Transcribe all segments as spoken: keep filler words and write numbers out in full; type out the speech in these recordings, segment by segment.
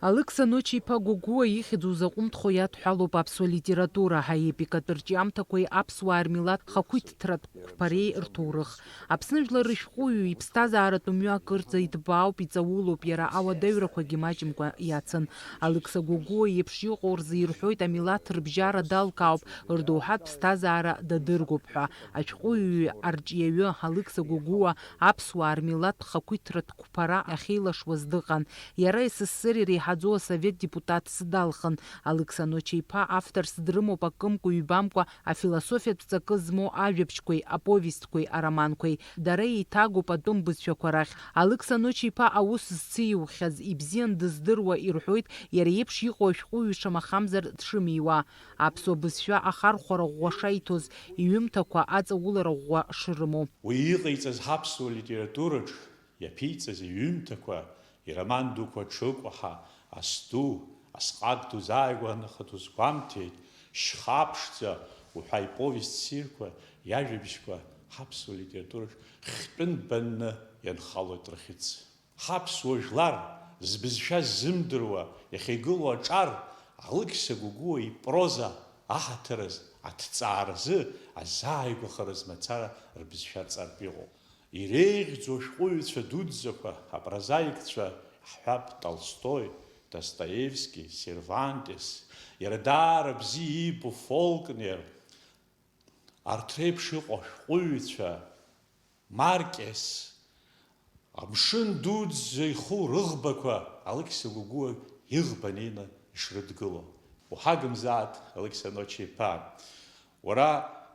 Алықьса Ночи-иԥа Гогәуа ихьӡ узаҟәымҭхо иадҳәалоуп аԥсуа литература, аепикатә рҿиамҭақәеи аԥсуаа рмилаҭ хақәиҭтәратә қәԥареи рҭоурых. Аԥсны жәлар рышәҟәыҩҩы иԥсҭазааратә мҩа акырӡа иҭбаауп, иҵаулоуп, иара ауадаҩрақәагьы маҷымкәа иацын. Алықьса Гогәуа иеиԥш иҟоу рзы ирҳәоит, амилаҭ рыбжьара далкаауп, рдоуҳатә ԥсҭазаара дадыргоуп ҳәа. Ашәҟәыҩҩы арҿиаҩы Алықьса Гогәуа аԥсуаа рмилаҭ хақәиҭтәратә қәԥара ахьеилашуаз дыҟан. Иара СССР иреиҳаӡоу асовет депутатс далхын. Алықьса Ночи-иԥа авторс дрымоуп акымкәа-ҩбамкәа афилософиатә ҵакы змоу ажәабжьқәеи, аповестқәеи, ароманқәеи. Дара еиҭагоуп атәым бызшәақәа рахь. Алықьса Ночи-иԥа аус зциухьаз, ибзиан дыздыруа ирҳәоит, иара иеиԥш иҟоу ашәҟәыҩҩы шамахамзар дшымиуа. Аԥсуа бызшәа ахархәара ӷәӷәа шаиҭоз, иҩымҭақәа аҵаулара ӷәӷәа шрымоу. Уи иҟаиҵаз ҳаԥсуа литератураҿ иаԥиҵаз иҩымҭақәа, ироман дуқәа Ҽыкәаҳа, Ас ду, Асҟак ду зааигәа анахатәу сгәамҭеит, Шьха ԥшӡа уҳәа иповест ссирқәа, иажәабжьқәа ҳаԥсуа литератураҿ хьтәы нбанны ианхалоит рхьыӡ. Ҳаԥсуа жәлар збызшәа ззымдыруа иахьагылоу аҿар, Алықьса Гогәуа ипроза аҳаҭыраз, аҭҵааразы, азааигәахараз мацара рбызшәа рҵартә иҟоуп. Иреиӷьӡоу ашәҟәыҩҩцәа дуӡӡақәа, апрозаикцәа ҳҳәап, Толстои, Достоевски, Сервантес, иара даара бзиа иибо Фолкнер, арҭ реиԥш иҟоу ашәҟәыҩҩцәа, Маркес, амшын дуӡӡа иху рыӷбақәа Алықьса Гогәуа иӷба неины ишрыдгыло. Уҳагымзааит, Алықьса Ночи-иԥа. Уара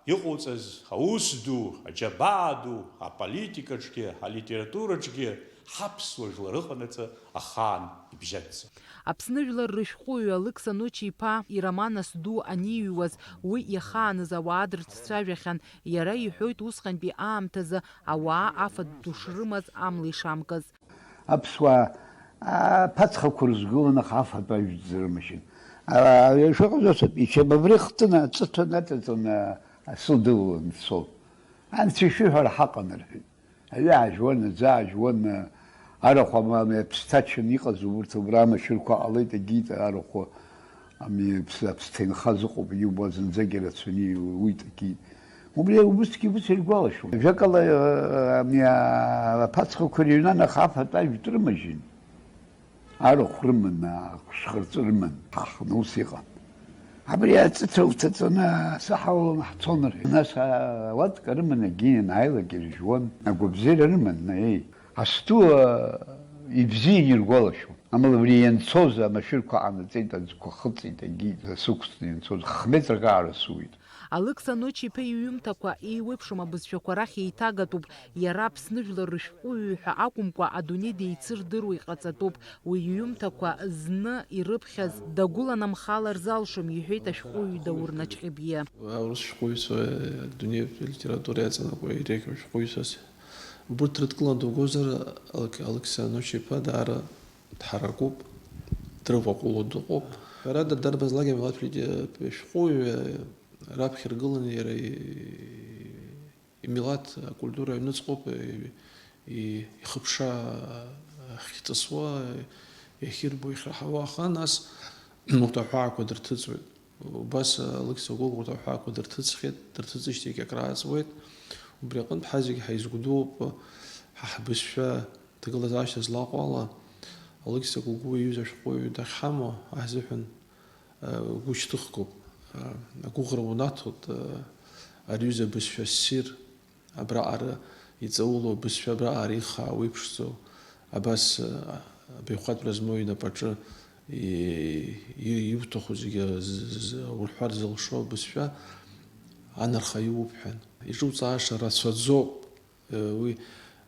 иҟоуҵаз аус ду, аџьабаа ду, аполитикаҿгьы, алитератураҿгьы ҳаԥсуа жәлар рыҟанаҵы ахаан ибжьаӡӡом. Аԥсны жәлар рышәҟәыҩҩы Алықьса Ночи-иԥа ироман Ас ду аниҩуаз, уи иахааныз ауаа дрыцәцәажәахьан. Иара иҳәоит, усҟантәи аамҭазы ауаа афатә ду шрымаз амла ишамкыз. Аԥсуаа аԥацхақәа рызгыланы аха афатә ажәӡ рымашьын. Шаҟа досып, ичабабри хтына, аҵыҭәа наҵаҵаны асы дылалан дцон. Анцәа ишәыҳәара ҳаҟан, рҳәеит. Аҩы аажәуан, аӡы аажәуан, арахә ама-, ами аԥсҭачан иҟаз убырҭ убра амашьырқәа ҟалеит, егьит арахә, ами аԥс-, аԥсҭа инхаз ыҟоуп, иубо зынӡагьы рацәаны иуит, егьит. Убри убысгьы ус иргәалашәон. Ажәакала, ами аԥацхақәа рыҩнан, аха афатә ажәтә рымажьын. Арахә рыман, ахәшәхырҵәы рыман, ҳаахны ус иҟан. Абри аҵыҭәа лҭаҵаны саҳауаланы ҳцон, рҳәеит. Нас ауатка рыман, егьи ианааилак иржәуан, агәабзиара рыман, наеи. Астуа ибзиан иргәалашәон. Амала абри ианцоз амашәырқәа ҟанаҵеит, аӡқәа хыҵит, егьи сықәҵны ианцоз, хметрак аара суит. Алықьса Ночи-иԥа иҩымҭақәа еиуеиԥшым абызшәақәа рахь еиҭагатәуп. Иара Аԥсны жәлар рышәҟәыҩҩы ҳәа акәымкәа, адунеи деицырдыруа иҟаҵатәуп. Уи иҩымҭақәа зны ирыԥхьаз дагәыланамхалар залшом, иҳәеит ашәҟәыҩҩы Даур Наҷҟьебиа. Аурыс шәҟәыҩҩцәа, адунеитә литература иаҵанакуа иреиӷьу шәҟәыҩҩцәас. Убырҭ рыдкыланы дугозар, Алықь-, Алықьса Ночи-иԥа даара дҳаракуп, дрываҟәыло дыҟоуп. Ҳәарада, дарбанзаалак амилаҭ лиде-, шәҟәыҩҩы раԥхьа иргыланы иара и-, имилаҭ акультура аҩныҵҟоуп, и-, и-, ихыԥша ахьҵысуа, иахьырбо, ихьраҳауа, аха нас урҭ аҳәаақәа дырҭыҵуеит. Убас Алықьса Гогәуа урҭ аҳәаақәа дырҭыҵхьеит, дырҭыҵижьҭеигьы акрааҵуеит. Убри аҟынтә ҳазегь ҳаизгәдууп, ҳа ҳбызшәа аҭагылазаашьа злаҟоу ала, Алықьса Гогәуа иҩыза ашәҟәыҩҩы дахьҳамоу ҳзыҳәан, э, гәышьҭыхгоуп. Э, агәыӷра унаҭоит, э, ари аҩыза абызшәа ссир, абраҟа ара иҵаулоу абызшәа, абраҟа ара ихаау, иԥшӡоу, абас, э, абаҩхатәра змоу инапаҿы и-, и-, иуҭаху зегьы з-, з-, урҳәар зылшо абызшәа анарха иуп ҳәа. Иҿуҵааша рацәаӡоуп. Уи,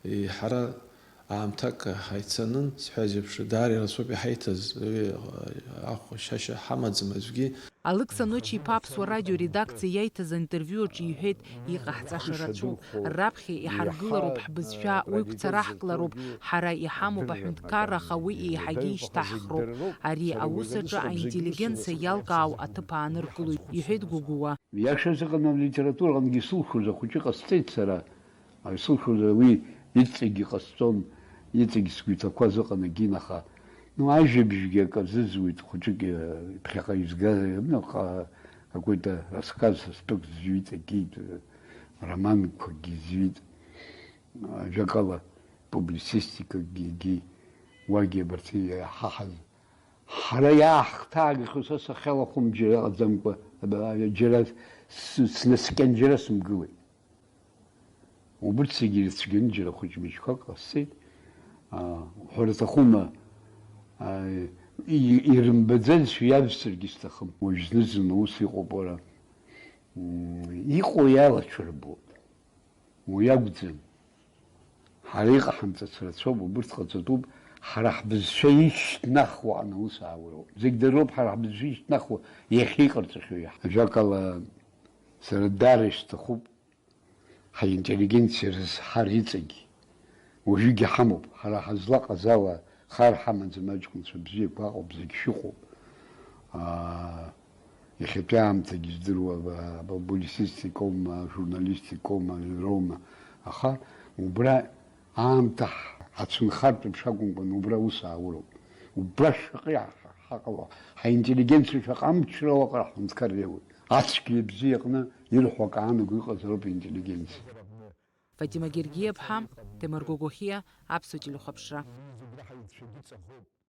ҳара аамҭак ҳаицанын, сҳәаз еиԥш, даара ирацәоуп иҳаиҭаз, уи ахәшьашьа ҳамаӡам аӡәгьы. Алықьса Ночи-иԥа Аԥсуа радио редакциа иаиҭаз аинтервиу аҿы иҳәеит, иҟаҳҵаша рацәоуп, раԥхьа иҳаргылароуп ҳбызшәа, уи гәцараҳклароуп, ҳара иҳамоуп аҳәынҭқарра, аха уи еиҳагьы ишьҭаҳхроуп. Ари аус аҿы аинтеллигенциа иалкаау аҭыԥ ааныркылоит, иҳәеит Гогәуа. Иашаз ыҟан алитератураҟынгьы исылшоз ахәыҷы ҟасҵеит сара. Исылшоз уи иҵегь иҟасҵон, иҵегь сгәы иҭақәаз ыҟан егьин, аха Ну, ажәабжьгьы акы азызуит, хәыҷык, э, ԥхьаҟа изга-, ну, ҟа-, какой-то рассказ стәык зҩит, егьит, э, романқәакгьы зҩит, ажәакала, публицистикакгьы, егьи, уагьы абарҭ иаҳаҳаз. Ҳара иаҳхҭаагахьоу са сахьалахәым џьара ыҟаӡамкәа, аба-, џьара с-, снаскьан џьара сымгылеит. Убырҭ зегьы ирыцәгьаны џьара хәыҷ-мыҷқәак ҟасҵеит. Аа, уҳәар аҭахума, аа, и-, ирымбаӡазшәа иавсыргьы сҭахым. Уажә зны-зынла ус иҟоуп, уара. М, иҟоу иалацәырбоит. Уи акәӡам. Ҳара иҟаҳамҵац рацәоуп, убырҭ ҟаҵатәуп, ҳара ҳбызшәа ишьҭнахуа анаус аауроуп. Зегь дыроуп ҳара ҳбызшәа ишьҭнахуа иахьа иҟарҵахьоу иаҳ-, ажәакала, сара даара исҭахуп ҳаинтеллигенциа рызҳар иҵегь. Уажәыгьы ҳамоуп, ҳара ҳазлаҟаз ала хар ҳамаӡам, аҷкәынцәа бзиақәа ыҟоуп, зегь шәыҟоуп. Аа, иахьатәи аамҭагьы здыруа, ба-, ба-, публицистикоума, журналистикоума, аҩроума, аха убра аамҭа ҳ-, ҳацәынхартә еиԥш акәымкәан, убра аус аауроуп. Убра шаҟа иаҳ-, ҳаҟало, ҳаинтеллигенциа шаҟа амчра уаҟа ҳҳәынҭқар реиуеит. Ацәгьеи абзиеи аҟны ирҳәо акы аанаго иҟазароуп аинтеллигенциа. Фатима Гергиаԥҳа, Ҭемыр Гогохиа, Аԥсуа телехәаԥшра.